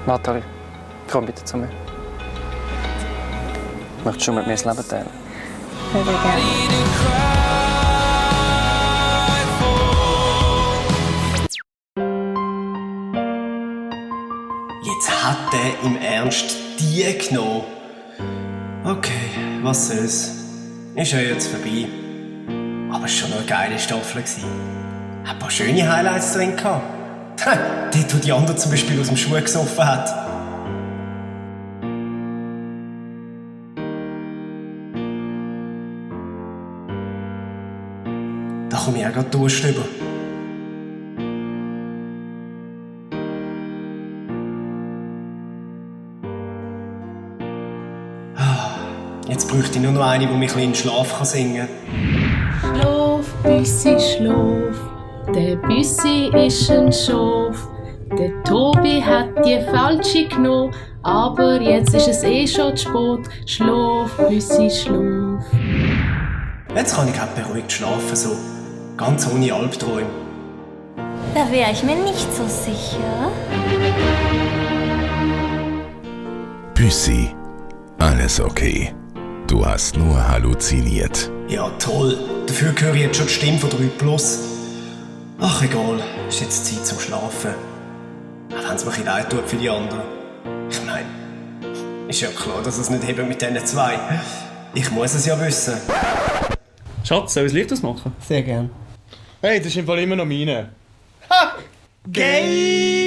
Nathalie, komm bitte zu mir. Möchtest du mit mir das Leben teilen? Sehr gerne. Jetzt hat er im Ernst die genommen. Okay, was soll's. Ist ja jetzt vorbei. Aber es war schon noch eine geile Staffel. Hat ein paar schöne Highlights drin gehabt. Dort, wo die andere zum Beispiel aus dem Schuh gesoffen hat. Da komme ich auch gerade Durst über. Jetzt bräuchte ich nur noch eine, die mich in den Schlaf singen kann. Schlaf, Büssi, schlaf. Der Büssi ist ein Schaf. Der Tobi hat die falsche genommen. Aber jetzt ist es eh schon zu spät. Schlaf, Büssi, schlaf. Jetzt kann ich auch beruhigt schlafen, so. Ganz ohne Albträume. Da wäre ich mir nicht so sicher. Büssi, alles okay. Du hast nur halluziniert. Ja, toll. Dafür höre ich jetzt schon die Stimme von 3+. Ach, egal. Ist jetzt Zeit zum Schlafen. Auch wenn es mir ein bisschen leid tut für die anderen. Ich meine, ist ja klar, dass es nicht hebt mit diesen zwei. Ich muss es ja wissen. Schatz, soll ich das Licht ausmachen? Sehr gern. Hey, das ist im Fall immer noch meine. Gay!